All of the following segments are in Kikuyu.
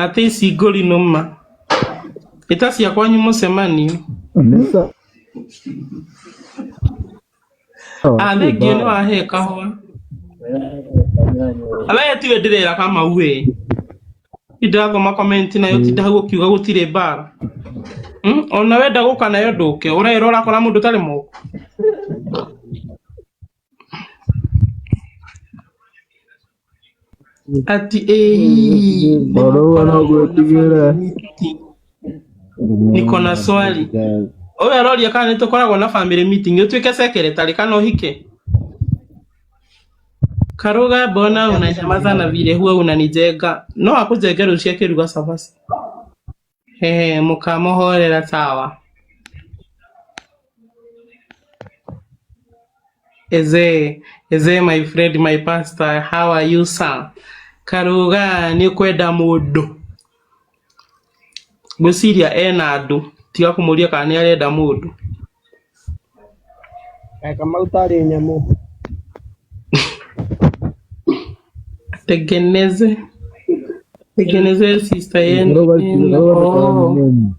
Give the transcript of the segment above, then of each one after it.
Na ti ici ngũri nũma. Ĩta cia kwanyu mũcemanio. Nĩ sawa Ah, hatirĩ thengiũ nĩ mbara. wahe kahũa. We tiwe ndĩrera Kamau ĩ. Ndĩrathoma comment nayo tinda hau ũkiuga gũtirĩ mbara. Ona wenda gũka nayo ndũke. Ũraĩra ũrakora mũndũ ũtarĩ moko. Ati ĩĩ nĩ Oro ũguo no mũkoragwo na gwĩtigĩra. family meeting. Niko na swali. Ũyũ aroria kana nĩ tũkoragwo na family meeting ũtuĩke secretary kana ũhike. Karuga mbona unanyamaza na vile huwa unanijenga. No akũjenge rũciũ akĩruga cabaci. Hehe mũkamũhorera sawa. Eze, eze my friend, my pastor, how are you sir? Karuga nĩ kwenda mũndũ. Ngwĩciria ena andũ, tiga kũmũria kana nĩ arenda mũndũ. Kaĩ Kamau tarĩ nyamũ. Tengeneze, tengeneze sister yenu. Karuga Oh. ndũkamenye.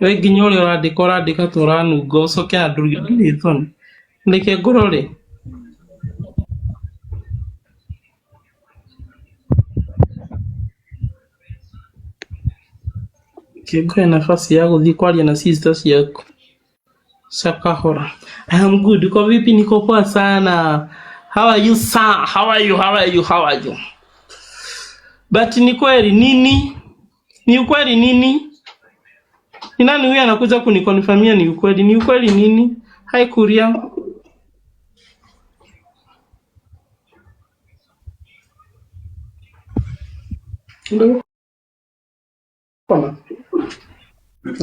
We nginya ũrĩa ũrandĩka ũrandĩka ta ũranunga ũcoke na ndũrĩ ndũrĩ thoni. Reke ngũrore. Reke ngũhe nafasi ya gũthiĩ kwaria na sister ciaku. Shakahora. I am good. Uko vipi? Niko poa sana. How are you sir? How are you? How are you? How are you? But ni kweli nini? Ni ukweli nini? Ni nani huyu anakuja kunikonfirmia ni ukweli? Ni ukweli nini? Hai Kuria. Ndio kona.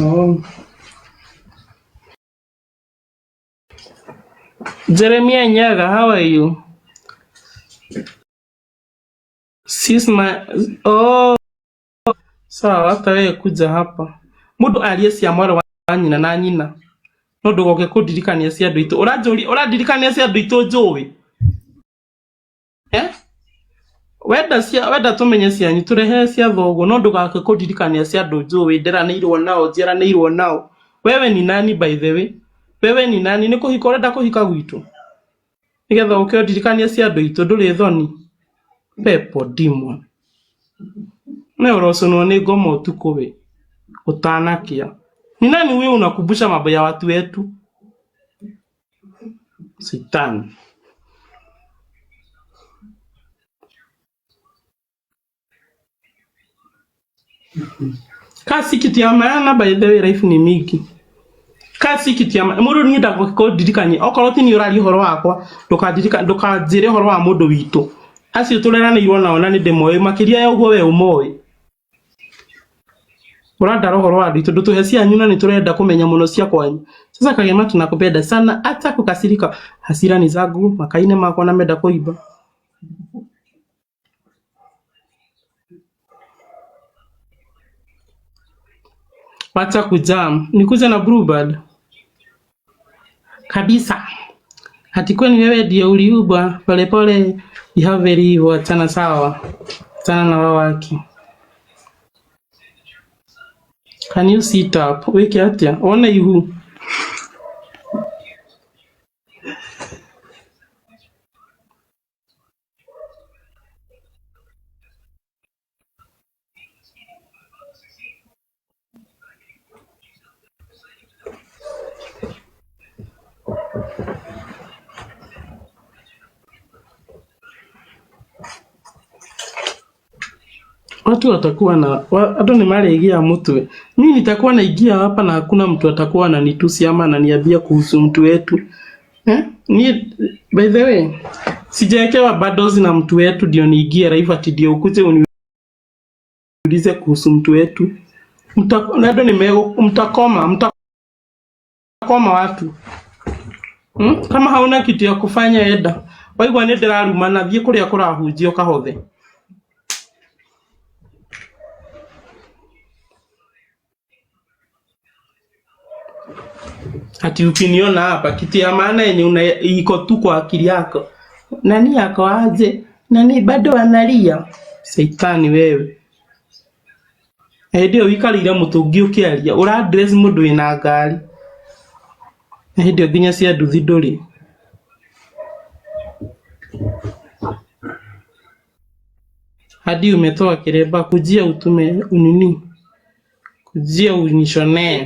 Oh. Jeremia Nyaga, how are you? Sis my oh, sawa hata wewe kuja hapa. Mundu arie cia mwarĩ wa nyina na nyina. No ndũgoke kũndirikania cia andũ aitũ. Ũranjũria ũrandirikania cia andũ aitũ njũĩ. Eh? Wenda cia wenda tũmenye cianyu tũrehere cia thoguo no ndũgake kũndirikania cia andũ njũĩ nderanĩirwo nao njiaranĩirwo nao. Wewe ni nani by the way? Wewe ni nani? Nĩ kũhika ũrenda kũhika gwitũ? Nĩgetha ũke ũndirikanie cia andũ aitũ ndũrĩ thoni. Pepo demon. Ne ũroconwo nĩ ngoma ũtukũ we. Ũtanakia. Ni nani huyo unakumbusha mambo ya watu wetu? Shetani. Kasi kitu ya maana by the way life ni mingi. Kasi kitu ya maana mũndũ niĩ ndagũkũndirikania okorwo ti niĩ ũraria ũhoro wakwa ndũkandirika ndũkanjĩre ũhoro wa mũndũ witũ acio tũreranĩirwo nao na nĩ ndĩmoĩ makĩria ya ũguo we ũmoĩ ũrandara ũhoro wa andũ aitũ ndũtũhe cianyu na nĩ tũrenda kũmenya mũno cia kwanyu sasa Kagema tunakupenda sana hata kukasirika hasira ni zangu makaine makwa na menda kũimba wacha kujam nikuja na Bluebird kabisa ati kwani wewe ndio uliubwa polepole ihaveri hivyo achana sawa achana na wao wake can you sit up wike atia one ihu watu watakuwa na watu ni marĩgia mutwe mi nitakuwa naingia hapa na hakuna mtu atakuwa ananitusi ama ananiambia kuhusu mtu wetu eh? Ni, by the way sijawekewa bundles na mtu wetu ndio niingie live ati ndio ukuje uniulize kuhusu mtu wetu. Nado mtakoma mtakoma watu. Kama hauna kitu ya kufanya enda waigua nĩ ndĩrarumana thiĩ kũrĩa kũrahunjio kahothe. Ati ukiniona hapa kitu ya maana yenye una iko tu kwa akili yako, nani yako aje, nani bado analia. Caitani wewe. Hĩndĩ ĩyo ũikarĩire mũtũngi ũkĩaria, ũra address mũndũ wĩna ngari. Na hĩndĩ ĩyo nginya cia nduthi ndũrĩ. Hadi umetoa kiremba, kujia utume unini, kujia unishonee.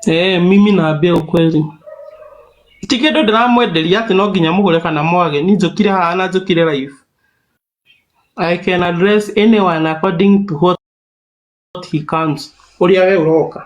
Eh, mimi naambia ukweli. Ti kĩndũ ndĩramwenderia atĩ no nginya mũgũre kana mwage. Ni njũkire haha na njũkire live. I can address anyone according to what he comes. Ũrĩa we ũroka.